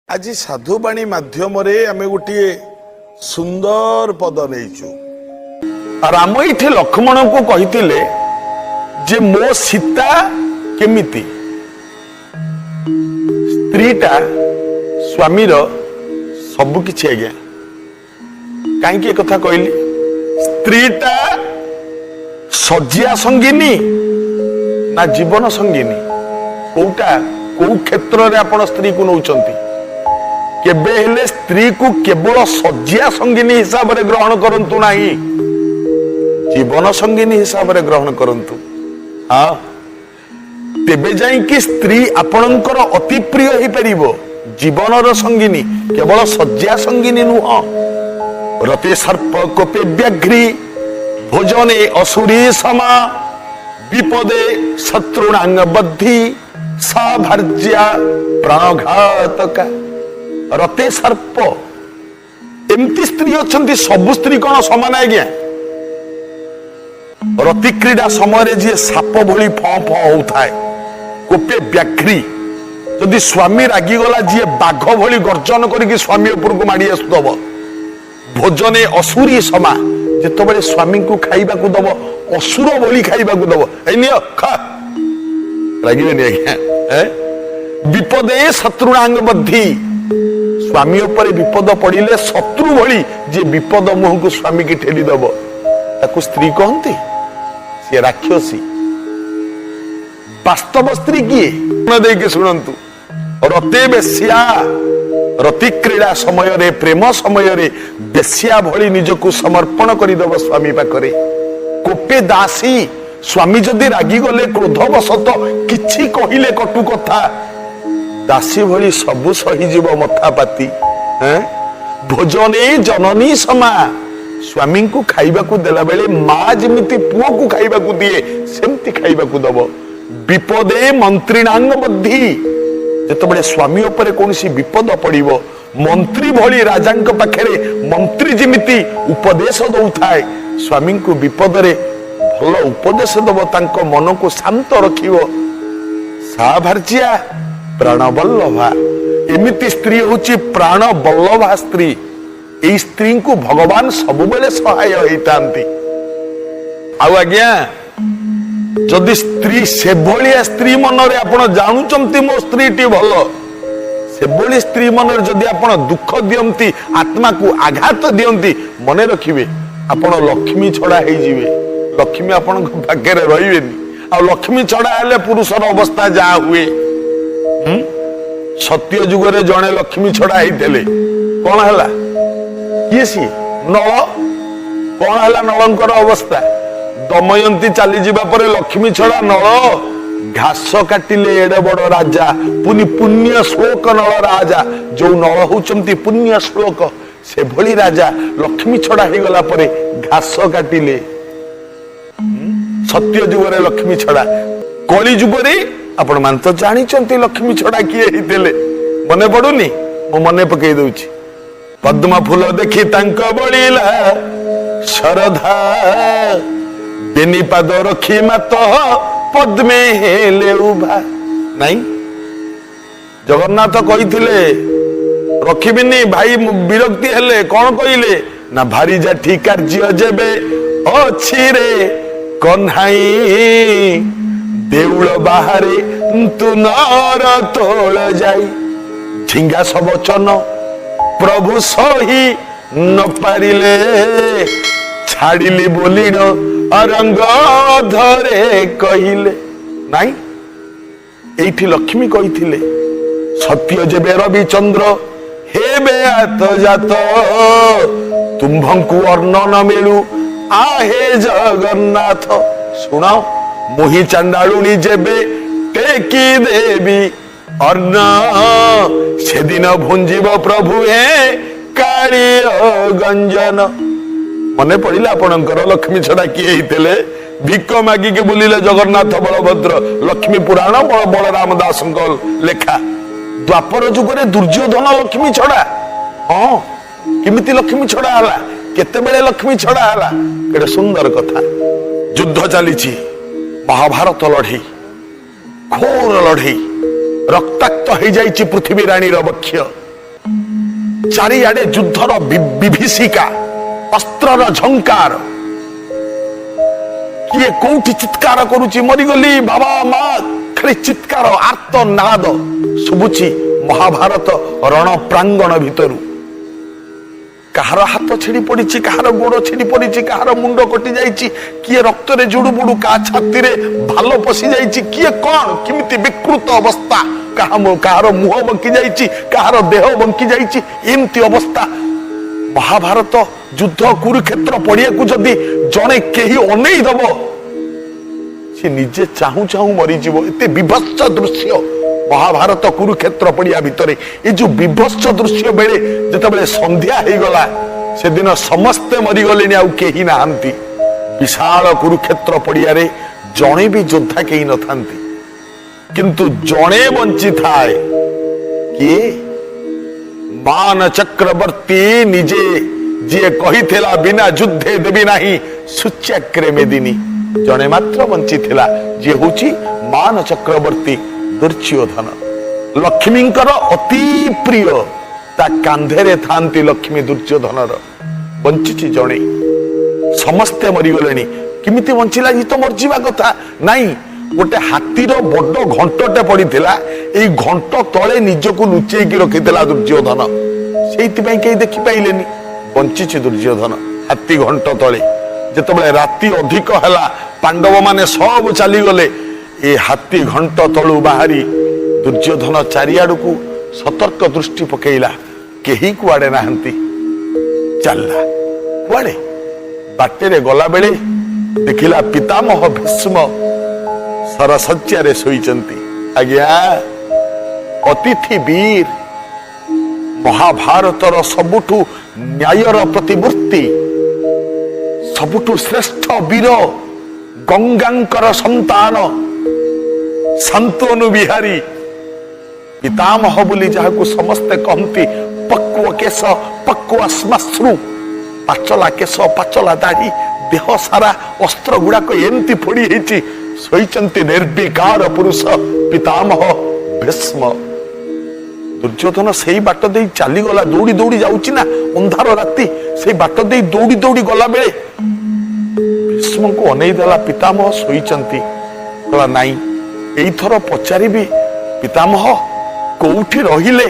ଆଜି ସାଧୁବାଣୀ ମାଧ୍ୟମରେ ଆମେ ଗୋଟିଏ ସୁନ୍ଦର ପଦ ନେଇଛୁ। ରାମ ଏଇଠି ଲକ୍ଷ୍ମଣଙ୍କୁ କହିଥିଲେ ଯେ ମୋ ସୀତା କେମିତି। ସ୍ତ୍ରୀଟା ସ୍ୱାମୀର ସବୁ କିଛି ଆଜ୍ଞା। କାହିଁକି ଏ କଥା କହିଲି? ସ୍ତ୍ରୀଟା ଶଯ୍ୟା ସଙ୍ଗିନୀ ନା ଜୀବନ ସଙ୍ଗିନୀ, କୋଉଟା? କୋଉ କ୍ଷେତ୍ରରେ ଆପଣ ସ୍ତ୍ରୀକୁ ନଉଛନ୍ତି? କେବେ ହେଲେ ସ୍ତ୍ରୀକୁ କେବଳ ଶଯ୍ୟା ସଙ୍ଗିନୀ ହିସାବରେ ଗ୍ରହଣ କରନ୍ତୁ ନାହିଁ, ଜୀବନ ସଙ୍ଗିନୀ ହିସାବରେ ଗ୍ରହଣ କରନ୍ତୁ। ହଁ, ତେବେ ଯାଇକି ସ୍ତ୍ରୀ ଆପଣଙ୍କର ଅତି ପ୍ରିୟ ହେଇପାରିବ। ଜୀବନର ସଙ୍ଗିନୀ, କେବଳ ଶଯ୍ୟା ସଙ୍ଗିନୀ ନୁହଁ। ରତେ ସର୍ପ କୋପେ ବ୍ୟାଘ୍ରୀ, ଭୋଜନେ ଅସୁରୀ ସମା, ବିପଦେ ଶତ୍ରୁଣାଂ ବଦ୍ଧି, ସା ଭାର୍ଯ୍ୟା ପ୍ରାଣଘାତକା। ରତେ ସର୍ପ, ଏମିତି ସ୍ତ୍ରୀ ଅଛନ୍ତି। ସବୁ ସ୍ତ୍ରୀ କଣ ସମାନ ଆଜ୍ଞା? ରତି କ୍ରୀଡ଼ା ସମୟରେ ଯିଏ ସାପ ଭଳି ଫଁ ଫଁ ହଉଥାଏ, କୋପେ ବ୍ୟାଘ୍ରୀ, ଯଦି ସ୍ୱାମୀ ରାଗିଗଲା ଯିଏ ବାଘ ଭଳି ଗର୍ଜନ କରିକି ସ୍ୱାମୀ ଉପରକୁ ମାଡି ଆସୁଥିବ, ଭୋଜନେ ଅସୁରୀ ସମା, ଯେତେବେଳେ ସ୍ୱାମୀଙ୍କୁ ଖାଇବାକୁ ଦବ ଅସୁର ଭଳି ଖାଇବାକୁ ଦବ, ଏଇ ନିଅ ଖା, ରାଗିବେନି ଆଜ୍ଞା? ବିପଦେ ଶତ୍ରୁଣାଂ ବଦ୍ଧି, ସ୍ୱାମୀ ଉପରେ ବିପଦ ପଡ଼ିଲେ ଶତ୍ରୁ ଭଳି ଯିଏ ବିପଦ ମୁହଁକୁ ସ୍ୱାମୀକି ଠେଲି ଦବ, ତାକୁ ସ୍ତ୍ରୀ କହନ୍ତି? ସିଏ ରାକ୍ଷସୀ। ବାସ୍ତବ ସ୍ତ୍ରୀ କିଏ? ମନ ଦେଇକି ଶୁଣନ୍ତୁ। ରତେ ବେଶ୍ୟା, ରତି କ୍ରୀଡ଼ା ସମୟରେ, ପ୍ରେମ ସମୟରେ ବେଶ୍ୟା ଭଳି ନିଜକୁ ସମର୍ପଣ କରିଦବ ସ୍ୱାମୀ ପାଖରେ। କୋପେ ଦାସୀ, ସ୍ୱାମୀ ଯଦି ରାଗିଗଲେ କ୍ରୋଧବଶତ କିଛି କହିଲେ କଟୁ କଥା, ଦାସୀ ଭଳି ସବୁ ସହିଯିବ ମଥା ପାତି। ଭୋଜନେ ଜନନୀ ସମା, ସ୍ୱାମୀଙ୍କୁ ଖାଇବାକୁ ଦେଲା ବେଳେ ମା ଯେମିତି ପୁଅକୁ ଖାଇବାକୁ ଦିଏ ସେମିତି ଖାଇବାକୁ ଦବ। ବିପଦେ ମନ୍ତ୍ରିଣାଂ ବଦ୍ଧି, ଯେତେବେଳେ ସ୍ୱାମୀ ଉପରେ କୌଣସି ବିପଦ ପଡ଼ିବ, ମନ୍ତ୍ରୀ ଭଳି ରାଜାଙ୍କ ପାଖରେ ମନ୍ତ୍ରୀ ଯେମିତି ଉପଦେଶ ଦଉଥାଏ, ସ୍ୱାମୀଙ୍କୁ ବିପଦରେ ଭଲ ଉପଦେଶ ଦବ, ତାଙ୍କ ମନକୁ ଶାନ୍ତ ରଖିବ, ସା ଭାର୍ଯ୍ୟା ପ୍ରାଣବଲ୍ଲଭା। ଏମିତି ସ୍ତ୍ରୀ ହଉଛି ପ୍ରାଣ ବଲ୍ଲଭା ସ୍ତ୍ରୀ। ଏଇ ସ୍ତ୍ରୀଙ୍କୁ ଭଗବାନ ସବୁବେଳେ ସହାୟ ହେଇଥାନ୍ତି। ଆଉ ଆଜ୍ଞା, ଯଦି ସ୍ତ୍ରୀ ସେଭଳିଆ ସ୍ତ୍ରୀ ମନରେ ଆପଣ ଜାଣୁଛନ୍ତି ମୋ ସ୍ତ୍ରୀଟି ଭଲ, ସେଭଳି ସ୍ତ୍ରୀ ମନରେ ଯଦି ଆପଣ ଦୁଃଖ ଦିଅନ୍ତି, ଆତ୍ମାକୁ ଆଘାତ ଦିଅନ୍ତି, ମନେ ରଖିବେ ଆପଣ ଲକ୍ଷ୍ମୀ ଛଡା ହେଇଯିବେ। ଲକ୍ଷ୍ମୀ ଆପଣଙ୍କ ପାଖରେ ରହିବେନି। ଆଉ ଲକ୍ଷ୍ମୀ ଛଡା ହେଲେ ପୁରୁଷର ଅବସ୍ଥା ଯାହା ହୁଏ। ସତ୍ୟ ଯୁଗରେ ଜଣେ ଲକ୍ଷ୍ମୀ ଛଡା ହେଇଥିଲେ, କଣ ହେଲା? କିଏ ସିଏ? ନଳ। କଣ ହେଲା ନଳଙ୍କର ଅବସ୍ଥା? ଦମୟନ୍ତୀ ଚାଲିଯିବା ପରେ ଲକ୍ଷ୍ମୀ ଛଡା ନଳ ଘାସ କାଟିଲେ। ଏଡେ ବଡ ରାଜା, ପୁଣି ପୁଣ୍ୟ ଶ୍ଲୋକ ନଳ ରାଜା, ଯୋଉ ନଳ ହଉଛନ୍ତି ପୁଣ୍ୟ ଶ୍ଲୋକ, ସେଭଳି ରାଜା ଲକ୍ଷ୍ମୀ ଛଡା ହେଇଗଲା ପରେ ଘାସ କାଟିଲେ। ସତ୍ୟ ଯୁଗରେ ଲକ୍ଷ୍ମୀ ଛଡା। କଳି ଯୁଗରେ ଆପଣ ମାନେ ତ ଜାଣିଛନ୍ତି ଲକ୍ଷ୍ମୀ ଛଡା କିଏ ହେଇଥିଲେ। ମନେ ପଡୁନି? ମୁଁ ମନେ ପକେଇ ଦଉଛି। ପଦ୍ମ ଫୁଲ ଦେଖି ତାଙ୍କ ବଳିଲା ଶରଧା, ବେନିପାଦ ରଖି ମାତ ପଦ୍ମେ ହେଲେ ଉଭା। ନାଇଁ, ଜଗନ୍ନାଥ କହିଥିଲେ ରଖିବିନି, ଭାଇ ବିରକ୍ତି ହେଲେ। କଣ କହିଲେ ନା, ଭାରି ଯାଠି କାର୍ଯ୍ୟ ଯେବେ ଅଛି ରେ କହ୍ନାଇ, ଦେଉଳ ବାହାରେ ତୁ ନର ତୋଳ ଯାଇ। ଝିଙ୍ଗା ବଚନ ପ୍ରଭୁ ସହି ନ ପାରିଲେ, ଛାଡ଼ିଲି ବୋଲିଣ ରଙ୍ଗ ଧରେ କହିଲେ। ନାଇଁ, ଏଇଠି ଲକ୍ଷ୍ମୀ କହିଥିଲେ, ସତ୍ୟ ଯେବେ ରବିଚନ୍ଦ୍ର ହେବେ ଆତଯାତ, ତୁମ୍ଭଙ୍କୁ ଅନ୍ନ ନ ମିଳୁ ଆହେ ଜଗନ୍ନାଥ। ଶୁଣ, ମୁହିଁ ଚାଣ୍ଡାଳୁଣି ଯେବେ ଟେକି ଦେବି ଅନ୍ନ, ସେଦିନ ଭୁଞ୍ଜିବ ପ୍ରଭୁ ହେ କାଳିଅ ଗଞ୍ଜନ। ମନେ ପଡିଲା ଆପଣଙ୍କର ଲକ୍ଷ୍ମୀ ଛଡା କିଏ ହେଇଥିଲେ? ଭିକ ମାଗିକି ବୁଲିଲେ ଜଗନ୍ନାଥ ବଳଭଦ୍ର। ଲକ୍ଷ୍ମୀ ପୁରାଣ, ବଳରାମ ଦାସଙ୍କ ଲେଖା। ଦ୍ୱାପର ଯୁଗରେ ଦୁର୍ଯ୍ୟୋଧନ ଲକ୍ଷ୍ମୀ ଛଡା। ହଁ, କେମିତି ଲକ୍ଷ୍ମୀ ଛଡା ହେଲା? କେତେବେଳେ ଲକ୍ଷ୍ମୀ ଛଡା ହେଲା? କେତେ ସୁନ୍ଦର କଥା। ଯୁଦ୍ଧ ଚାଲିଛି, ମହାଭାରତ ଲଢେଇ, ଘୋର ଲଢେଇ, ରକ୍ତାକ୍ତ ହେଇଯାଇଛି ପୃଥିବୀ ରାଣୀର ବକ୍ଷ। ଚାରିଆଡେ ଯୁଦ୍ଧର ବିଭୀଷିକା, ଅସ୍ତ୍ରର ଝଙ୍କାର। କିଏ କୋଉଠି ଚିତ୍କାର କରୁଛି, ମରିଗଲି ବାବା ମା, ଖାଲି ଚିତ୍କାର, ଆର୍ତ ନାଦ ଶୁଭୁଛି ମହାଭାରତ ରଣ ପ୍ରାଙ୍ଗଣ ଭିତରୁ। କାହାର ହାତ ଛିଡି ପଡିଛି, କାହାର ଗୋଡ ଛିଡି ପଡିଛି, କାହାର ମୁଣ୍ଡ କଟି ଯାଇଛି, କିଏ ରକ୍ତରେ ଜୁଡୁବୁଡୁ, କାହା ଛାତିରେ ଭାଲ ପଶି ଯାଇଛି, କିଏ କଣ କେମିତି ବିକୃତ ଅବସ୍ଥା, କାହାର ମୁହଁ ବଙ୍କି ଯାଇଛି, କାହାର ଦେହ ବଙ୍କି ଯାଇଛି, ଏମିତି ଅବସ୍ଥା। ମହାଭାରତ ଯୁଦ୍ଧ କୁରୁକ୍ଷେତ୍ର ପଡିଆକୁ ଯଦି ଜଣେ କେହି ଅନେଇ ଦବ, ସେ ନିଜେ ଚାହୁଁ ଚାହୁଁ ମରିଯିବ। ଏତେ ବିଭତ୍ସ ଦୃଶ୍ୟ ମହାଭାରତ କୁରୁକ୍ଷେତ୍ର ପଡିଆ ଭିତରେ। ଏ ଯୋଉ ବିଭତ୍ସ ଦୃଶ୍ୟ ବେଳେ ଯେତେବେଳେ ସନ୍ଧ୍ୟା ହେଇଗଲା, ସେଦିନ ସମସ୍ତେ ମରିଗଲେଣି, ଆଉ କେହି ନାହାନ୍ତି। ବିଶାଳ କୁରୁକ୍ଷେତ୍ର ପଡିଆରେ ଜଣେ ବି ଯୋଦ୍ଧା କେହି ନଥାନ୍ତି, କିନ୍ତୁ ଜଣେ ବଞ୍ଚିଥାଏ। କିଏ? ମାନ ଚକ୍ରବର୍ତ୍ତୀ ନିଜେ, ଯିଏ କହିଥିଲା, ବିନା ଯୁଦ୍ଧେ ଦେବି ନାହିଁ ସୂଚ୍ୟାଗ୍ରେ ମେଦିନୀ। ଜଣେ ମାତ୍ର ବଞ୍ଚିଥିଲା, ଯିଏ ହଉଛି ମାନ ଚକ୍ରବର୍ତ୍ତୀ ଦୁର୍ଯ୍ୟୋଧନ, ଲକ୍ଷ୍ମୀଙ୍କର ଅତି ପ୍ରିୟ। ତା କାନ୍ଧରେ ଥାନ୍ତି ଲକ୍ଷ୍ମୀ ଦୁର୍ଯ୍ୟୋଧନର। ବଞ୍ଚିଛି ଜଣେ, ସମସ୍ତେ ମରିଗଲେଣି। କେମିତି ବଞ୍ଚିଲା? ଇଏ ତ ମରିଯିବା କଥା। ନାଇଁ, ଗୋଟେ ହାତୀର ବଡ ଘଣ୍ଟଟେ ପଡିଥିଲା। ଏଇ ଘଣ୍ଟ ତଳେ ନିଜକୁ ଲୁଚେଇକି ରଖିଥିଲା ଦୁର୍ଯ୍ୟୋଧନ। ସେଇଥିପାଇଁ କେହି ଦେଖିପାଇଲେନି। ବଞ୍ଚିଛି ଦୁର୍ଯ୍ୟୋଧନ ହାତୀ ଘଣ୍ଟ ତଳେ। ଯେତେବେଳେ ରାତି ଅଧିକ ହେଲା, ପାଣ୍ଡବ ମାନେ ସବୁ ଚାଲିଗଲେ, ଏ ହାତୀ ଘଣ୍ଟ ତଳୁ ବାହାରି ଦୁର୍ଯ୍ୟୋଧନ ଚାରିଆଡକୁ ସତର୍କ ଦୃଷ୍ଟି ପକେଇଲା। କେହି କୁଆଡେ ନାହାନ୍ତି। ଚାଲିଲା କୁଆଡେ? ବାଟରେ ଗଲାବେଳେ ଦେଖିଲା ପିତାମହ ଭୀଷ୍ମ ଶରଶଯ୍ୟାରେ ଶୋଇଛନ୍ତି। ଆଜ୍ଞା, ଅତିଥି ବୀର, ମହାଭାରତର ସବୁଠୁ ନ୍ୟାୟର ପ୍ରତିମୂର୍ତ୍ତି, ସବୁଠୁ ଶ୍ରେଷ୍ଠ ବୀର, ଗଙ୍ଗାଙ୍କର ସନ୍ତାନ, ଶାନ୍ତନୁ ବିହାରୀ ପିତାମହ ବୋଲି ଯାହାକୁ ସମସ୍ତେ କହନ୍ତି। ପକ୍ୱ କେଶ, ପକ୍ୱ ଶ୍ମାଶ୍ରୁ, ପାଚଲା କେଶ, ପାଚଲା ଦାଢି, ଦେହ ସାରା ଅସ୍ତ୍ର ଗୁଡାକ ଏମିତି ଫୋଡି ହେଇଛି, ଶୋଇଛନ୍ତି ନିର୍ବିକାର ପୁରୁଷ ପିତାମହ ଭୀଷ୍ମ। ଦୁର୍ଯ୍ୟୋଧନ ସେଇ ବାଟ ଦେଇ ଚାଲିଗଲା। ଦୌଡ଼ି ଦୌଡ଼ି ଯାଉଛି ନା, ଅନ୍ଧାର ରାତି। ସେଇ ବାଟ ଦେଇ ଦୌଡ଼ି ଦୌଡ଼ି ଗଲା ବେଳେ ଭୀଷ୍ମଙ୍କୁ ଅନେଇ ଦେଲା, ପିତାମହ ଶୋଇଛନ୍ତି। କହିଲା, ନାଇଁ, ଏଇଥର ପଚାରିବି, ପିତାମହ କୋଉଠି ରହିଲେ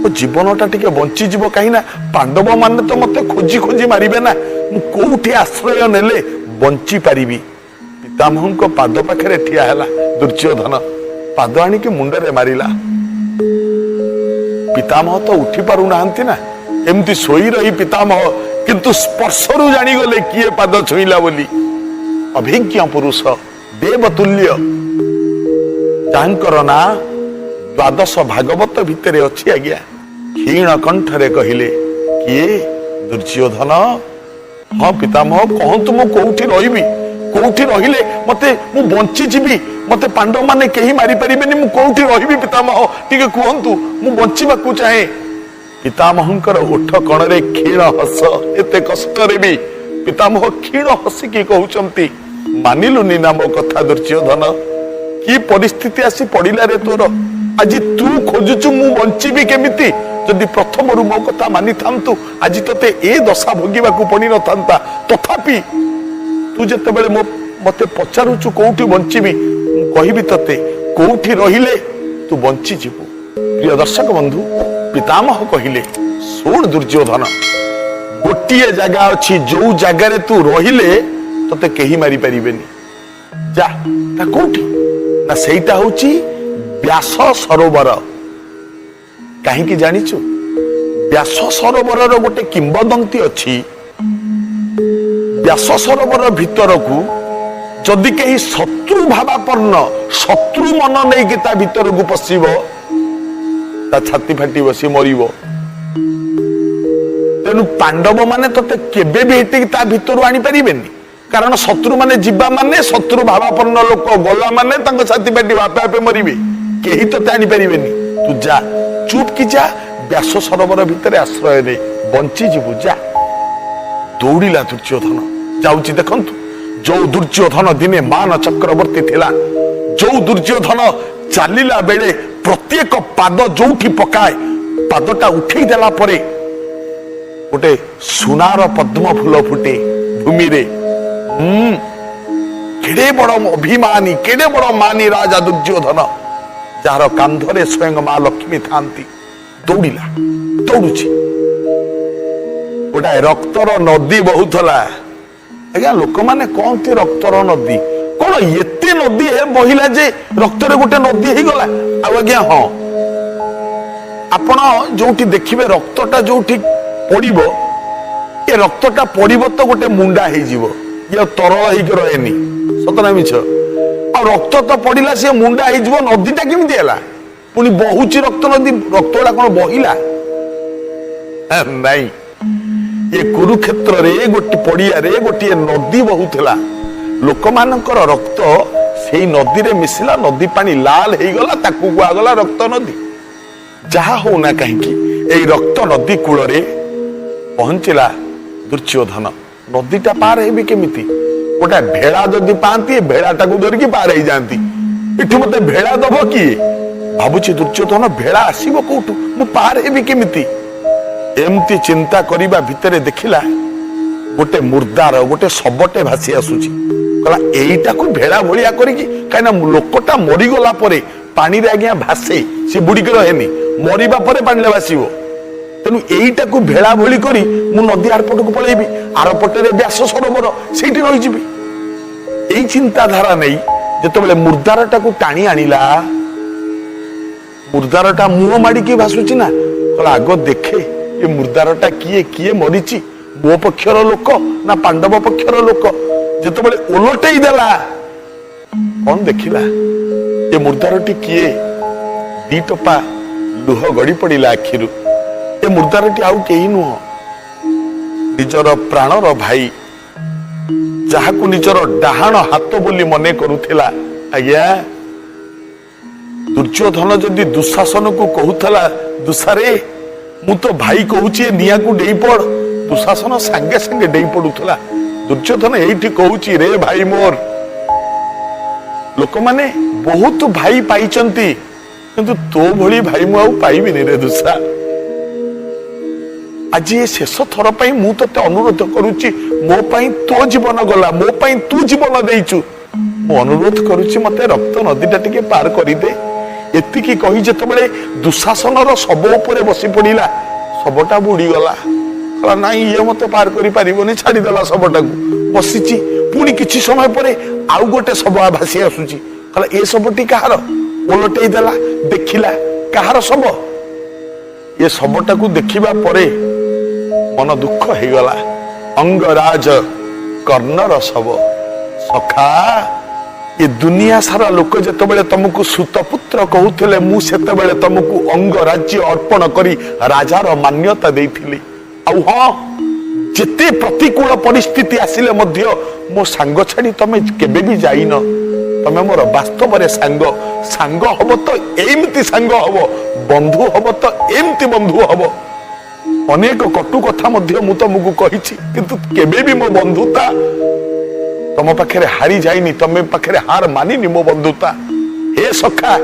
ମୋ ଜୀବନଟା ଟିକେ ବଞ୍ଚିଯିବ? କାହିଁକି ନା ପାଣ୍ଡବ ମାନେ ତ ମତେ ଖୋଜି ଖୋଜି ମାରିବେ ନା। ମୁଁ କୋଉଠି ଆଶ୍ରୟ ନେଲେ ବଞ୍ଚି ପାରିବି? ପିତାମହଙ୍କ ପାଦ ପାଖରେ ଠିଆ ହେଲା ଦୁର୍ଯ୍ୟୋଧନ। ପାଦ ଆଣିକି ମୁଣ୍ଡରେ ମାରିଲା। ପିତାମହ ତ ଉଠି ପାରୁନାହାନ୍ତି ନା, ଏମିତି ଶୋଇ ରହି ପିତାମହ କିନ୍ତୁ ସ୍ପର୍ଶରୁ ଜାଣିଗଲେ କିଏ ପାଦ ଛୁଇଁଲା ବୋଲି। ଅଭିଜ୍ଞ ପୁରୁଷ, ଦେବତୁଲ୍ୟ, ଯାହାଙ୍କର ନାଁ ଦ୍ୱାଦଶ ଭାଗବତ ଭିତରେ ଅଛି ଆଜ୍ଞା। କ୍ଷୀଣ କଣ୍ଠରେ କହିଲେ, କିଏ ଦୁର୍ଯ୍ୟୋଧନ? ହଁ ପିତାମହ, କହନ୍ତୁ, ମୁଁ କୋଉଠି ରହିବି? କୋଉଠି ରହିଲେ ମତେ ମୁଁ ବଞ୍ଚିଯିବି? ମତେ ପାଣ୍ଡବମାନେ କେହି ମାରିପାରିବେନି। ମୁଁ କୋଉଠି ରହିବି ପିତାମହ, ଟିକେ କୁହନ୍ତୁ, ମୁଁ ବଞ୍ଚିବାକୁ ଚାହେଁ। ପିତାମହଙ୍କର ଓଠ କଣରେ କ୍ଷୀଣ ହସ। ଏତେ କଷ୍ଟରେ ବି ପିତାମହ କ୍ଷୀଣ ହସିକି କହୁଛନ୍ତି, ମାନିଲୁନି ନା ମୋ କଥା ଦୁର୍ଯ୍ୟୋଧନ? କି ପରିସ୍ଥିତି ଆସି ପଡିଲା ରେ ତୋର? ଆଜି ତୁ ଖୋଜୁଛୁ ମୁଁ ବଞ୍ଚିବି କେମିତି। ଯଦି ପ୍ରଥମରୁ ମୋ କଥା ମାନିଥାନ୍ତୁ, ଆଜି ତତେ ଏ ଦଶା ଭୋଗିବାକୁ ପଡିନଥାନ୍ତା। ତଥାପି ତୁ ଯେତେବେଳେ ମତେ ପଚାରୁଛୁ କୋଉଠି ବଞ୍ଚିବି, ମୁଁ କହିବି ତତେ କୋଉଠି ରହିଲେ ତୁ ବଞ୍ଚିଯିବୁ। ପ୍ରିୟ ଦର୍ଶକ ବନ୍ଧୁ, ପିତାମହ କହିଲେ, ଶୁଣ ଦୁର୍ଯ୍ୟୋଧନ, ଗୋଟିଏ ଜାଗା ଅଛି, ଯୋଉ ଜାଗାରେ ତୁ ରହିଲେ ତତେ କେହି ମାରିପାରିବେନି। ଯା। ତା କୋଉଠି ନା, ସେଇଟା ହଉଛି ବ୍ୟାସ ସରୋବର। କାହିଁକି ଜାଣିଛୁ? ବ୍ୟାସ ସରୋବରର ଗୋଟେ କିମ୍ବଦନ୍ତୀ ଅଛି। ବ୍ୟାସ ସରୋବର ଭିତରକୁ ଯଦି କେହି ଶତ୍ରୁ ଭାବାପନ୍ନ, ଶତ୍ରୁ ମନ ନେଇକି ତା ଭିତରକୁ ପଶିବ, ତା ଛାତି ଫାଟିବ, ସିଏ ମରିବ। ତେଣୁ ପାଣ୍ଡବ ମାନେ ତତେ କେବେ ବି ଏଠିକି ତା ଭିତରୁ ଆଣିପାରିବେନି। କାରଣ ଶତ୍ରୁ ମାନେ ଯିବା ମାନେ, ଶତ୍ରୁ ଭାବାପନ୍ନ ଲୋକ ଗଲା ମାନେ ତାଙ୍କ ଛାତି ଫାଟିବ, ଆପେ ଆପେ ମରିବେ। କେହି ତତେ ଆଣିପାରିବେନି। ତୁ ଯା, ଚୁପ୍ କି ଯା, ବ୍ୟାସ ସରୋବର ଭିତରେ ଆଶ୍ରୟ ନେଇ ବଞ୍ଚିଯିବୁ, ଯା। ଦୌଡ଼ିଲା ଦୁର୍ଯ୍ୟୋଧନ, ଯାଉଛି। ଦେଖନ୍ତୁ, ଯୋଉ ଦୁର୍ଯ୍ୟୋଧନ ଦିନେ ମାନ ଚକ୍ରବର୍ତ୍ତୀ ଥିଲା, ଯୋଉ ଦୁର୍ଯ୍ୟୋଧନ ଚାଲିଲା ବେଳେ ପ୍ରତ୍ୟେକ ପାଦ ଯୋଉଠି ପକାଏ, ପାଦଟା ଉଠେଇ ଦେଲା ପରେ ଗୋଟେ ସୁନାର ପଦ୍ମ ଫୁଲ ଫୁଟେ ଭୂମିରେ। କେଡେ ବଡ ଅଭିମାନୀ, କେଡେ ବଡ ମାନୀ ରାଜା ଦୁର୍ଯ୍ୟୋଧନ, ଯାହାର କାନ୍ଧରେ ସ୍ୱୟଂ ମା ଲକ୍ଷ୍ମୀ ଥାନ୍ତି। ଦୌଡ଼ିଲା, ଦୌଡୁଛି, ଗୋଟାଏ ରକ୍ତର ନଦୀ ବହୁଥିଲା। ଆଜ୍ଞା, ଲୋକମାନେ କହନ୍ତି ରକ୍ତର ନଦୀ। କଣ ଏତେ ନଦୀ ବହିଲା ଯେ ରକ୍ତରେ ଗୋଟେ ନଦୀ ହେଇଗଲା? ଆଉ ଆଜ୍ଞା ହଁ, ଆପଣ ଯୋଉଠି ଦେଖିବେ ରକ୍ତଟା ଯୋଉଠି ପଡିବ, ଏ ରକ୍ତଟା ପଡିବ ତ ଗୋଟେ ମୁଣ୍ଡା ହେଇଯିବ। ଇଏ ତରଳ ହେଇକି ରହେନି। ସତ ନା ମିଛ? ଆଉ ରକ୍ତ ତ ପଡିଲା, ସିଏ ମୁଣ୍ଡା ହେଇଯିବ, ନଦୀଟା କେମିତି ହେଲା? ପୁଣି ବହୁଛି ରକ୍ତ ନଦୀ, ରକ୍ତ ଗୁଡା କଣ ବହିଲା? ନାଇଁ, ଏ କୁରୁକ୍ଷେତ୍ରରେ ଗୋଟିଏ ପଡିଆରେ ଗୋଟିଏ ନଦୀ ବହୁଥିଲା। ଲୋକମାନଙ୍କର ରକ୍ତ ସେଇ ନଦୀରେ ମିଶିଲା, ନଦୀ ପାଣି ଲାଲ ହେଇଗଲା, ତାକୁ କୁହାଗଲା ରକ୍ତ ନଦୀ। ଯାହା ହଉନା କାହିଁକି, ଏଇ ରକ୍ତ ନଦୀ କୂଳରେ ପହଞ୍ଚିଲା ଦୁର୍ଯ୍ୟୋଧନ। ନଦୀଟା ପାର ହେବି କେମିତି? ଗୋଟେ ଭେଳା ଯଦି ପାଆନ୍ତି, ଏ ଭେଳାଟାକୁ ଧରିକି ପାର ହେଇଯାଆନ୍ତି। ଏଠି ମତେ ଭେଳା ଦବ କିଏ? ଭାବୁଛି ଦୁର୍ଯ୍ୟୋଧନ, ଭେଳା ଆସିବ କୋଉଠୁ, ମୁଁ ପାର ହେବି କେମିତି? ଏମିତି ଚିନ୍ତା କରିବା ଭିତରେ ଦେଖିଲା ଗୋଟେ ମୁର୍ଦାର, ଗୋଟେ ଶବଟେ ଭାସି ଆସୁଛି। କହିଲା, ଏଇଟାକୁ ଭେଳା ଭଳିଆ କରିକି, କାହିଁକିନା ଲୋକଟା ମରିଗଲା ପରେ ପାଣିରେ ଆଜ୍ଞା ଭାସେ, ସେ ବୁଡିକି ରହେନି। ମରିବା ପରେ ପାଣିରେ ଭାସିବ। ତେଣୁ ଏଇଟାକୁ ଭେଳା ଭଳି କରି ମୁଁ ନଦୀ ଆରପଟକୁ ପଳେଇବି, ଆରପଟରେ ବ୍ୟାସ ସରୋବର, ସେଇଠି ରହିଯିବି। ଏଇ ଚିନ୍ତାଧାରା ନେଇ ଯେତେବେଳେ ମୁର୍ଦାରଟାକୁ ଟାଣି ଆଣିଲା, ମୁର୍ଦାରଟା ମୁହଁ ମାଡିକି ଭାସୁଛି ନା। କହିଲା, ଆଗ ଦେଖେ ଏ ମୁର୍ଦାରଟା କିଏ, କିଏ ମରିଛି, ମୋ ପକ୍ଷର ଲୋକ ନା ପାଣ୍ଡବ ପକ୍ଷର ଲୋକ? ଯେତେବେଳେ ଓଲଟେଇ ଦେଲା, କଣ ଦେଖିଲା? ଏ ମୁର୍ଦାରଟି କିଏ? ଦି ଟୋପା ଲୁହ ଗଡି ପଡିଲା ଆଖିରୁ। ଏ ମୁର୍ଦାରଟି ଆଉ କେହି ନୁହଁ, ନିଜର ପ୍ରାଣର ଭାଇ, ଯାହାକୁ ନିଜର ଡାହାଣ ହାତ ବୋଲି ମନେ କରୁଥିଲା। ଆଜ୍ଞା, ଦୁର୍ଯ୍ୟୋଧନ ଯଦି ଦୁଃଶାସନକୁ କହୁଥିଲା, "ଦୁଃସାରେ, ମୁଁ ତ ଭାଇ କହୁଛି, ଏ ନିଆଁକୁ ଡେଇଁ ପଡ", ଦୁଃଶାସନ ସାଙ୍ଗେ ସାଙ୍ଗେ ଡେଇଁ ପଡୁଥିଲା। ଦୁର୍ଯ୍ୟୋଧନ ଏଇଠି କହୁଛି, ରେ ଭାଇ ମୋର, ଲୋକମାନେ ବହୁତ ଭାଇ ପାଇଛନ୍ତି, କିନ୍ତୁ ତୋ ଭଳି ଭାଇ ମୁଁ ଆଉ ପାଇବିନି ରେ ଦୁଃସା। ଆଜି ଏ ଶେଷ ଥର ପାଇଁ ମୁଁ ତତେ ଅନୁରୋଧ କରୁଛି। ମୋ ପାଇଁ ତୋ ଜୀବନ ଗଲା, ମୋ ପାଇଁ ତୁ ଜୀବନ ଦେଇଛୁ। ମୁଁ ଅନୁରୋଧ କରୁଛି, ମତେ ରକ୍ତ ନଦୀଟା ଟିକେ ପାର କରିଦେ। ଏତିକି କହି ଯେତେବେଳେ ଦୁଃଶାସନର ଶବ ଉପରେ ବସି ପଡିଲା, ଶବଟା ବୁଡିଗଲା। କହିଲା, ନାଇଁ, ଇଏ ମତେ ପାର କରିପାରିବନି। ଛାଡିଦେଲା ଶବଟାକୁ, ବସିଛି। ପୁଣି କିଛି ସମୟ ପରେ ଆଉ ଗୋଟେ ଶବ ଭାସି ଆସୁଛି। କହିଲା, ଏ ଶବଟି କାହାର? ଓଲଟେଇ ଦେଲା, ଦେଖିଲା କାହାର ଶବ। ଏ ଶବଟାକୁ ଦେଖିବା ପରେ ମନ ଦୁଃଖ ହେଇଗଲା। ଅଙ୍ଗରାଜ କର୍ଣ୍ଣର ଶବ। ସଖା, ଏ ଦୁନିଆ ସାରା ଲୋକ ଯେତେବେଳେ ତମକୁ ସୁତପୁତ୍ର କହୁଥିଲେ, ମୁଁ ସେତେବେଳେ ତମକୁ ଅଙ୍ଗରାଜ୍ୟ ଅର୍ପଣ କରି ରାଜାର ମାନ୍ୟତା ଦେଇଥିଲି। ଆଉ ହଁ, ଯେତେ ପ୍ରତିକୂଳ ପରିସ୍ଥିତି ଆସିଲେ ମଧ୍ୟ ମୋ ସାଙ୍ଗ ଛାଡି ତମେ କେବେ ବି ଯାଇନ। ତମେ ମୋର ବାସ୍ତବରେ ସାଙ୍ଗ। ସାଙ୍ଗ ହବ ତ ଏମିତି ସାଙ୍ଗ ହବ, ବନ୍ଧୁ ହବ ତ ଏମିତି ବନ୍ଧୁ ହବ। ଅନେକ କଟୁ କଥା ମଧ୍ୟ ମୁଁ ତମକୁ କହିଛି, କିନ୍ତୁ କେବେ ବି ମୋ ବନ୍ଧୁତା ତମ ପାଖରେ ହାରି ଯାଇନି, ତମେ ପାଖରେ ହାର ମାନିନି ମୋ ବନ୍ଧୁତା। ହେ ସଖା,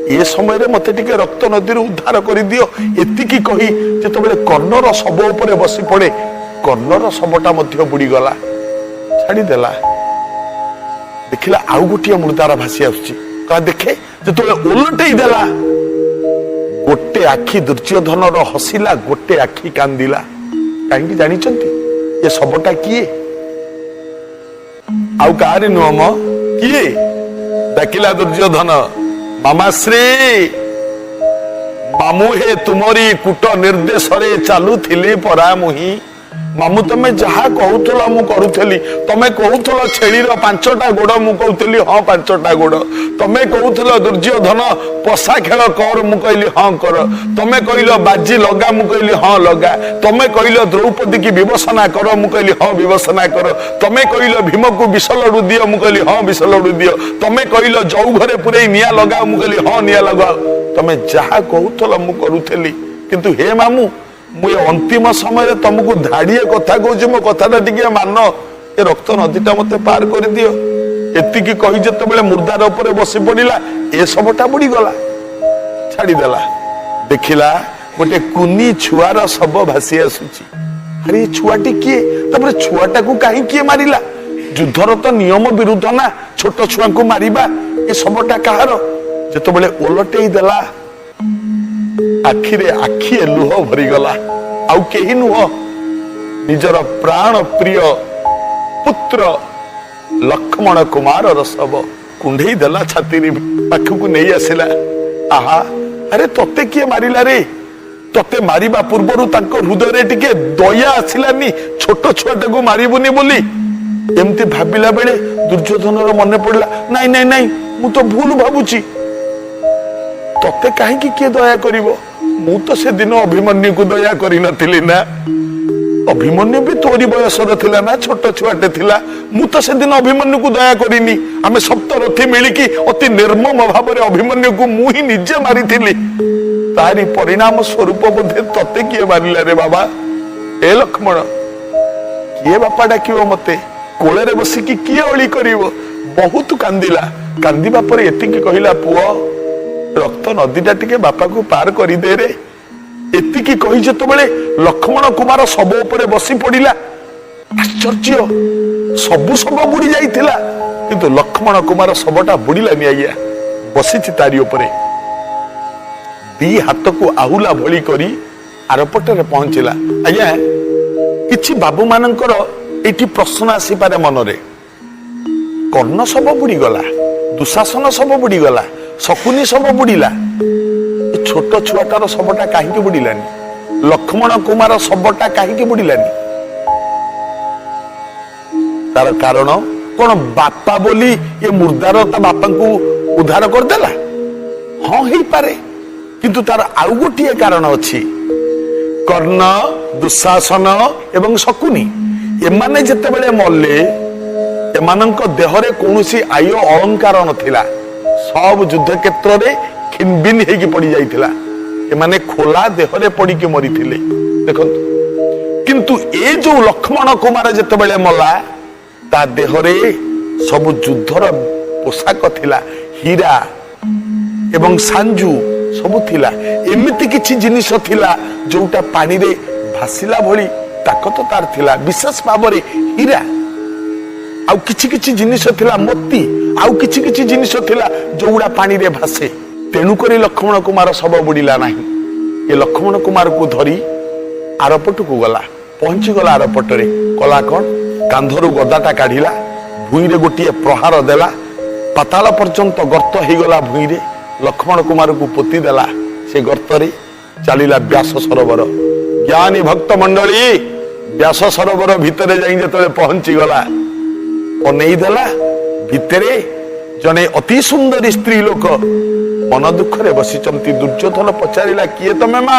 ଏ ସମୟରେ ମତେ ଟିକେ ରକ୍ତ ନଦୀରୁ ଉଦ୍ଧାର କରିଦିଅ। ଏତିକି କହି ଯେତେବେଳେ କର୍ଣ୍ଣର ଶବ ଉପରେ ବସି ପଡେ, କର୍ଣ୍ଣର ଶବଟା ମଧ୍ୟ ବୁଡିଗଲା। ଛାଡିଦେଲା। ଦେଖିଲା ଆଉ ଗୋଟିଏ ମୁର୍ଦାର ଭାସି ଆସୁଛି। କହିଲା, ଦେଖେ। ଯେତେବେଳେ ଓଲଟେଇ ଦେଲା, ଗୋଟେ ଆଖି ଦୁର୍ଯ୍ୟୋଧନର ହସିଲା, ଗୋଟେ ଆଖି କାନ୍ଦିଲା। କାହିଁକି ଜାଣିଛନ୍ତି? ଏ ଶବଟା କିଏ? ଆଉ କାହାରି ନୁହଁ ମ, କିଏ? ଡାକିଲା ଦୁର୍ଯ୍ୟୋଧନ, ମାମାଶ୍ରୀ, ମାମୁଁ ହେ, ତୁମରି କୂଟ ନିର୍ଦ୍ଦେଶରେ ଚାଲୁଥିଲି ପରା ମୁହିଁ। ମାମୁଁ, ତମେ ଯାହା କହୁଥିଲ ମୁଁ କରୁଥିଲି। ତମେ କହୁଥିଲ ଛେଳିର ପାଞ୍ଚଟା ଗୋଡ, ମୁଁ କହୁଥିଲି ହଁ, ପାଞ୍ଚଟା ଗୋଡ। ତମେ କହୁଥିଲ ଦୁର୍ଯ୍ୟୋଧନ ପଶା ଖେଳ କର, ମୁଁ କହିଲି ହଁ, କର। ତମେ କହିଲ ବାଜି ଲଗା, ମୁଁ କହିଲି ହଁ, ଲଗା। ତମେ କହିଲ ଦ୍ରୌପଦୀ କି ବିବସନା କର, ମୁଁ କହିଲି ହଁ, ବିବସନା କର। ତମେ କହିଲ ଭୀମକୁ ବିଷ ଲଡୁ ଦିଅ, ମୁଁ କହିଲି ହଁ, ବିଷ ଲଡୁ ଦିଅ। ତମେ କହିଲ ଜଉ ଘରେ ପୁରେଇ ନିଆଁ ଲଗାଅ, ମୁଁ କହିଲି ହଁ, ନିଆଁ ଲଗାଅ। ତମେ ଯାହା କହୁଥିଲ ମୁଁ କରୁଥିଲି। କିନ୍ତୁ ହେ ମାମୁଁ, ମୁଁ ଏ ଅନ୍ତିମ ସମୟରେ ତମକୁ ଧାଡିଏ କଥା କହୁଛି, ମୋ କଥାଟା ଟିକେ ମାନ। ଏ ରକ୍ତ ନଦୀଟା ମତେ ପାର କରିଦିଅ। ଏତିକି କହି ଯେତେବେଳେ ମୁର୍ଦାର ଉପରେ ବସି ପଡିଲା, ଏ ଶବଟା ବୁଡିଗଲା। ଛାଡିଦେଲା। ଦେଖିଲା ଗୋଟେ କୁନି ଛୁଆର ଶବ ଭାସି ଆସୁଛି। ଆରେ, ଏ ଛୁଆଟି କିଏ? ତାପରେ ଛୁଆଟାକୁ କାହିଁ କିଏ ମାରିଲା? ଯୁଦ୍ଧର ତ ନିୟମ ବିରୁଦ୍ଧ ନା ଛୋଟ ଛୁଆଙ୍କୁ ମାରିବା। ଏ ଶବଟା କାହାର? ଯେତେବେଳେ ଓଲଟେଇ ଦେଲା, ଆଖିରେ ଆଖିଏ ଲୁହ ଭରିଗଲା। ଆଉ କେହି ନୁହଁ, ନିଜର ପ୍ରାଣ ପ୍ରିୟ ପୁତ୍ର ଲକ୍ଷ୍ମଣ କୁମାରର ଶବ। କୁଣ୍ଢେଇ ଦେଲା ଛାତିରେ, ପାଖକୁ ନେଇ ଆସିଲା। ଆହା, ଆରେ ତତେ କିଏ ମାରିଲା ରେ? ତତେ ମାରିବା ପୂର୍ବରୁ ତାଙ୍କ ହୃଦୟରେ ଟିକେ ଦୟା ଆସିଲାନି, ଛୋଟ ଛୁଆଟାକୁ ମାରିବୁନି ବୋଲି? ଏମିତି ଭାବିଲା ବେଳେ ଦୁର୍ଯ୍ୟୋଧନର ମନେ ପଡିଲା, ନାଇଁ ନାଇଁ ନାଇଁ, ମୁଁ ତ ଭୁଲ ଭାବୁଛି। ତତେ କାହିଁକି କିଏ ଦୟା କରିବ? ମୁଁ ତ ସେଦିନ ଅଭିମନ୍ୟୁକୁ ଦୟା କରିନଥିଲି ନା? ଅଭିମନ୍ୟୁ ବି ତୋରି ବୟସର ଥିଲା ନା, ଛୋଟ ଛୁଆଟେ ଥିଲା। ମୁଁ ତ ସେଦିନ ଅଭିମନ୍ୟୁକୁ ଦୟା କରିନି। ଆମେ ସପ୍ତରଥି ମିଳିକି ଅତି ନିର୍ମମ ଭାବରେ ଅଭିମନ୍ୟୁକୁ ମୁଁ ହିଁ ନିଜେ ମାରିଥିଲି। ତାରି ପରିଣାମ ସ୍ୱରୂପ ବୋଧେ ତତେ କିଏ ମାରିଲା ରେ ବାବା। ଏ ଲକ୍ଷ୍ମଣ, କିଏ ବାପା ଡାକିବ ମତେ? କୋଳରେ ବସିକି କିଏ ଅଳି କରିବ? ବହୁତ କାନ୍ଦିଲା। କାନ୍ଦିବା ପରେ ଏତିକି କହିଲା, ପୁଅ, ରକ୍ତ ନଦୀଟା ଟିକେ ବାପାକୁ ପାର କରିଦେ ରେ। ଏତିକି କହି ଯେତେବେଳେ ଲକ୍ଷ୍ମଣ କୁମାର ଶବ ଉପରେ ବସି ପଡିଲା, ଆଶ୍ଚର୍ଯ୍ୟ, ସବୁ ଶବ ବୁଡି ଯାଇଥିଲା, କିନ୍ତୁ ଲକ୍ଷ୍ମଣ କୁମାର ଶବଟା ବୁଡିଲାନି ଆଜ୍ଞା। ବସିଛି ତାରି ଉପରେ, ଦି ହାତକୁ ଆହୁଲା ଭଳି କରି ଆରପଟରେ ପହଞ୍ଚିଲା। ଆଜ୍ଞା, କିଛି ବାବୁ ମାନଙ୍କର ଏଇଠି ପ୍ରଶ୍ନ ଆସିପାରେ ମନରେ, କର୍ଣ୍ଣ ଶବ ବୁଡିଗଲା, ଦୁଶାସନ ଶବ ବୁଡିଗଲା, ଶକୁନି ଶବ ବୁଡିଲା, ଏ ଛୋଟ ଛୁଆଟାର ଶବଟା କାହିଁକି ବୁଡିଲାନି? ଲକ୍ଷ୍ମଣ କୁମାର ଶବଟା କାହିଁକି ବୁଡିଲାନି? ତାର କାରଣ କଣ? ବାପା ବୋଲି ଏ ମୁର୍ଦାର ତା ବାପାଙ୍କୁ ଉଦ୍ଧାର କରିଦେଲା? ହଁ, ହେଇପାରେ, କିନ୍ତୁ ତାର ଆଉ ଗୋଟିଏ କାରଣ ଅଛି। କର୍ଣ୍ଣ, ଦୁଶାସନ ଏବଂ ଶକୁନି ଏମାନେ ଯେତେବେଳେ ମଲେ, ଏମାନଙ୍କ ଦେହରେ କୌଣସି ଆୟ ଅଳଙ୍କାର ନଥିଲା। ସବୁ ଯୁଦ୍ଧ କ୍ଷେତ୍ରରେ ଖିନଭିନ ହେଇକି ପଡି ଯାଇଥିଲା। ଏମାନେ ଖୋଲା ଦେହରେ ପଡିକି ମରିଥିଲେ, ଦେଖନ୍ତୁ। କିନ୍ତୁ ଏ ଯୋଉ ଲକ୍ଷ୍ମଣ କୁମାର ଯେତେବେଳେ ମଲା, ତା ଦେହରେ ସବୁ ଯୁଦ୍ଧର ପୋଷାକ ଥିଲା, ହୀରା ଏବଂ ସାଞ୍ଜୁ ସବୁ ଥିଲା। ଏମିତି କିଛି ଜିନିଷ ଥିଲା ଯୋଉଟା ପାଣିରେ ଭାସିଲା ଭଳି ତାକତ ତାର ଥିଲା, ବିଶେଷ ଭାବରେ ହୀରା। ଆଉ କିଛି କିଛି ଜିନିଷ ଥିଲା ମୋତି, ଆଉ କିଛି କିଛି ଜିନିଷ ଥିଲା ଯୋଉଗୁଡା ପାଣିରେ ଭାସେ। ତେଣୁକରି ଲକ୍ଷ୍ମଣ କୁମାର ଶବ ବୁଡିଲା ନାହିଁ। ଏ ଲକ୍ଷ୍ମଣ କୁମାରକୁ ଧରି ଆରପଟକୁ ଗଲା, ପହଞ୍ଚିଗଲା ଆରପଟରେ। କଲା କଣ? କାନ୍ଧରୁ ଗଦାଟା କାଢିଲା, ଭୂଇଁରେ ଗୋଟିଏ ପ୍ରହାର ଦେଲା, ପାତାଳ ପର୍ଯ୍ୟନ୍ତ ଗର୍ତ୍ତ ହେଇଗଲା ଭୂଇଁରେ। ଲକ୍ଷ୍ମଣ କୁମାରକୁ ପୋତି ଦେଲା ସେ ଗର୍ତ୍ତରେ। ଚାଲିଲା ବ୍ୟାସ ସରୋବର। ଜ୍ଞାନୀ ଭକ୍ତ ମଣ୍ଡଳୀ, ବ୍ୟାସ ସରୋବର ଭିତରେ ଯାଇ ଯେତେବେଳେ ପହଞ୍ଚିଗଲା, ଅନେଇ ଦେଲା, ଭିତରେ ଜଣେ ଅତି ସୁନ୍ଦରୀ ସ୍ତ୍ରୀ ଲୋକ ମନ ଦୁଃଖରେ ବସିଛନ୍ତି। ଦୁର୍ଯ୍ୟୋଧନ ପଚାରିଲା, କିଏ ତମେ ମା?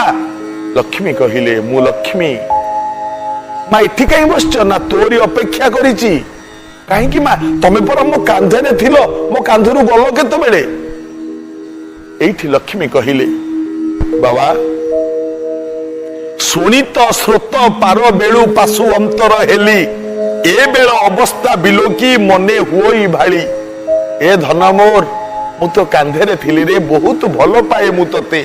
ଲକ୍ଷ୍ମୀ କହିଲେ, ମୁଁ ଲକ୍ଷ୍ମୀ ମା। ଏଠି କାହିଁ ବସିଛ? ନା, ତୋରି ଅପେକ୍ଷା କରିଛି। କାହିଁକି ମା? ତମେ ପରା ମୋ କାନ୍ଧରେ ଥିଲ, ମୋ କାନ୍ଧରୁ ଗଲ କେତେବେଳେ? ଏଇଠି ଲକ୍ଷ୍ମୀ କହିଲେ, ବାବା, ଶୋଣିତ ସ୍ରୋତ ପାର ବେଳୁ ପାଶୁ ଅନ୍ତର ହେଲି, ଏ ବେଳ ଅବସ୍ଥା ବିଲୋକି ମନେ ହୁଅଇ ଭାଳି। ଏ ଧନ ମୋର, ମୁଁ ତ କାନ୍ଧରେ ଥିଲି ରେ, ବହୁତ ଭଲ ପାଏ ମୁଁ ତତେ।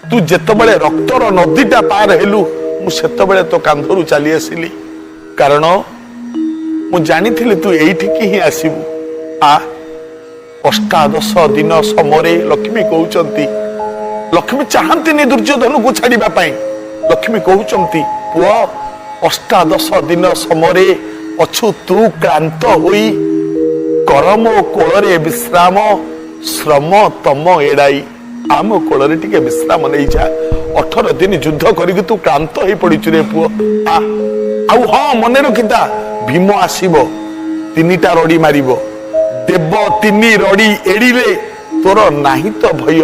ତୁ ଯେତେବେଳେ ରକ୍ତର ନଦୀଟା ପାର ହେଲୁ, ମୁଁ ସେତେବେଳେ ତୋ କାନ୍ଧରୁ ଚାଲି ଆସିଲି, କାରଣ ମୁଁ ଜାଣିଥିଲି ତୁ ଏଇଠିକି ହିଁ ଆସିବୁ। ଆ ଅଷ୍ଟାଦଶ ଦିନ ସମରେ ଲକ୍ଷ୍ମୀ କହୁଛନ୍ତି, ଲକ୍ଷ୍ମୀ ଚାହାନ୍ତିନି ଦୁର୍ଯ୍ୟୋଧନକୁ ଛାଡିବା ପାଇଁ। ଲକ୍ଷ୍ମୀ କହୁଛନ୍ତି, ପୁଅ, ଅଷ୍ଟାଦଶ ଦିନ ସମରେ ଅଛୁ ତୁ କ୍ଳାନ୍ତ ହୋଇ, କର ମୋ କୋଳରେ ବିଶ୍ରାମ, ଶ୍ରମ ତମ ଏଡାଇ। ଆମ କୋଳରେ ଟିକେ ବିଶ୍ରାମ ନେଇଯା। 18 ଦିନ ଯୁଦ୍ଧ କରିକି ତୁ କ୍ଳାନ୍ତ ହେଇ ପଡିଛୁ ରେ ପୁଅ। ଆ ଆଉ ହଁ, ମନେ ରଖିଥା, ଭୀମ ଆସିବ, ତିନିଟା ରଡି ମାରିବ। ଦେବ ତିନି ରଡି ଏଡ଼ିଲେ ତୋର ନାହିଁ ତ ଭୟ,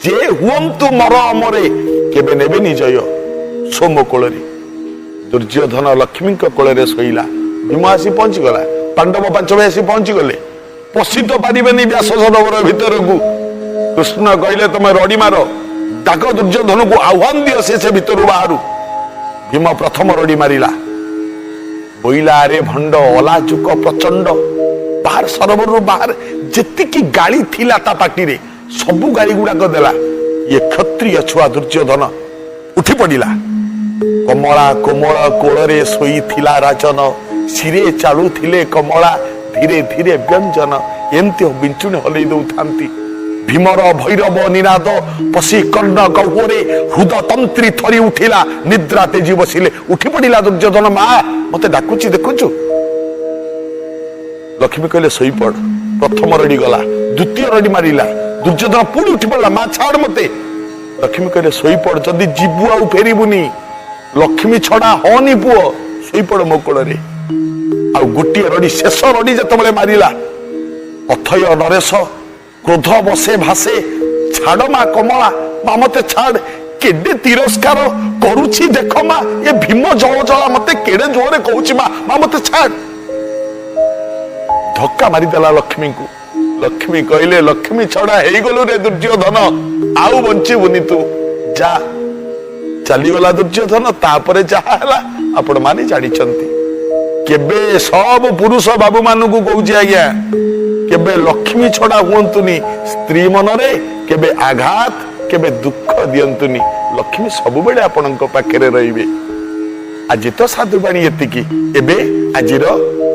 ଯେ ହୁଅନ୍ତୁ ମର ଅମରେ କେବେ ନେବେନି ଜୟ। ସୋମ କୋଳରେ ଦୁର୍ଯ୍ୟୋଧନ ଲକ୍ଷ୍ମୀଙ୍କ କୋଳରେ ଶୋଇଲା। ଭୀମ ଆସି ପହଞ୍ଚିଗଲା, ପାଣ୍ଡବ ପାଞ୍ଚ ଭାଇ ଆସି ପହଞ୍ଚିଗଲେ। ପଶି ତ ପାରିବେନି ବ୍ୟାସ ସରୋବର ଭିତରକୁ। କୃଷ୍ଣ କହିଲେ, ତମେ ରଡି ମାର, ଡାକ ଦୁର୍ଯ୍ୟୋଧନକୁ, ଆହ୍ୱାନ ଦିଅ, ସେ ସେ ଭିତରୁ ବାହାରୁ। ଭୀମ ପ୍ରଥମ ରଡି ମାରିଲା। ବୋଇଲା, ଆରେ ଭଣ୍ଡ, ଅଲାଜୁକ ପ୍ରଚଣ୍ଡ, ବାହାର ସରୋବରରୁ ବାହାର। ଯେତିକି ଗାଳି ଥିଲା ତା ପାଟିରେ, ସବୁ ଗାଳି ଗୁଡାକ ଦେଲା। ଇଏ କ୍ଷତ୍ରିୟ ଛୁଆ ଦୁର୍ଯ୍ୟୋଧନ ଉଠି ପଡିଲା। କମଳା କୋମଳ କୋଳରେ ଶୋଇଥିଲା ରାଜନ, ଶିରେ ଚାଳୁଥିଲେ କମଳା ଧୀରେ ଧୀରେ ବ୍ୟଞ୍ଜନ। ଏମିତି ବିଞ୍ଚୁଣି ହଲେଇ ଦଉଥାନ୍ତି। ଭୀମର ଭୈରବ ନିନାଦ ପଶି କର୍ଣ୍ଣ ଗହ୍ୱରେ ହୃଦ ତନ୍ତ୍ରୀ ଥରି ଉଠିଲା, ନିଦ୍ରା ତେଜି ବସିଲେ। ଉଠି ପଡିଲା ଦୁର୍ଯ୍ୟୋଧନ, ମା ମତେ ଡାକୁଛି ଦେଖୁଛୁ। ଲକ୍ଷ୍ମୀ କହିଲେ, ଶୋଇପଡ। ପ୍ରଥମ ରଡି ଗଲା, ଦ୍ୱିତୀୟ ରଡି ମାରିଲା। ଦୁର୍ଯ୍ୟୋଧନ ପୁଣି ଉଠି ପଡିଲା, ମା ଛାଡ ମତେ। ଲକ୍ଷ୍ମୀ କହିଲେ, ଶୋଇପଡ, ଯଦି ଯିବୁ ଆଉ ଫେରିବୁନି। ଲକ୍ଷ୍ମୀ ଛଡା ହନି ପୁଅ, ଶୋଇପଡ ମୋ କୋଳରେ। ଆଉ ଗୋଟିଏ ରଡି, ଶେଷ ରଡି ଯେତେବେଳେ ମାରିଲା, ଅଥୟ ନରେଶ କ୍ରୋଧ ବସେ ଭାସେ, ଛାଡ ମା କମଳା, ମା ମତେ ଛାଡ, କେଡେ ତିରସ୍କାର କରୁଛି ଦେଖ ମା, ଏ ଭୀମ ଜଳ ଜଳା ମତେ କେଡେ ଜୋରରେ କହୁଛି, ମା ମା ମତେ ଛାଡ। ଧକ୍କା ମାରିଦେଲା ଲକ୍ଷ୍ମୀଙ୍କୁ। ଲକ୍ଷ୍ମୀ କହିଲେ, ଲକ୍ଷ୍ମୀ ଛଡା ହେଇଗଲୁ ରେ ଦୁର୍ଯ୍ୟୋଧନ, ଆଉ ବଞ୍ଚିବୁନି ତୁ, ଯା। ଚାଲିଗଲା ଦୁର୍ଯ୍ୟୋଧନ। ତାପରେ ଯାହା ହେଲା ଆପଣ ମାନେ ଜାଣିଛନ୍ତି। କେବେ ସବୁ ପୁରୁଷ ବାବୁ ମାନଙ୍କୁ କହୁଛି ଆଜ୍ଞା, କେବେ ଲକ୍ଷ୍ମୀ ଛଡା ହୁଅନ୍ତୁନି। ସ୍ତ୍ରୀ ମନରେ କେବେ ଆଘାତ, କେବେ ଦୁଃଖ ଦିଅନ୍ତୁନି। ଲକ୍ଷ୍ମୀ ସବୁବେଳେ ଆପଣଙ୍କ ପାଖରେ ରହିବେ। ଆଜି ତ ସାଧୁବାଣୀ ଏତିକି। ଏବେ ଆଜିର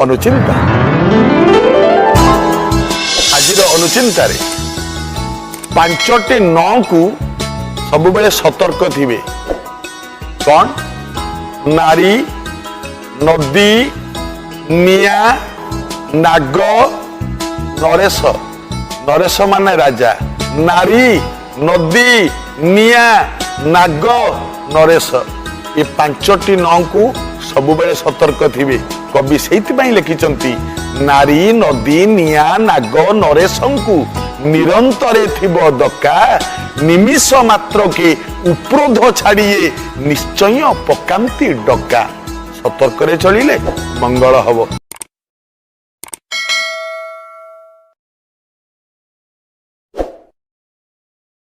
ଅନୁଚିନ୍ତା। ଆଜିର ଅନୁଚିନ୍ତାରେ ପାଞ୍ଚଟି ନକୁ ସବୁବେଳେ ସତର୍କ ଥିବେ। କଣ? ନାରୀ, ନଦୀ, ନିଆଁ, ନାଗ, ନରେଶ। ନରେଶ ମାନେ ରାଜା। ନାରୀ, ନଦୀ, ନିଆଁ, ନାଗ, ନରେଶ, ଏ ପାଞ୍ଚଟି ନକୁ ସବୁବେଳେ ସତର୍କ ଥିବେ। କବି ସେଇଥିପାଇଁ ଲେଖିଛନ୍ତି, ନାରୀ, ନଦୀ, ନିଆଁ, ନାଗ, ନରେଶଙ୍କୁ ନିରନ୍ତରେ ଥିବ ଦକା, ନିମିଷ ମାତ୍ରକେ ଉପରୋଧ ଛାଡ଼ିଏ ନିଶ୍ଚୟ ପକାନ୍ତି ଡକା। ସତର୍କରେ ଚଳିଲେ ମଙ୍ଗଳ ହବ।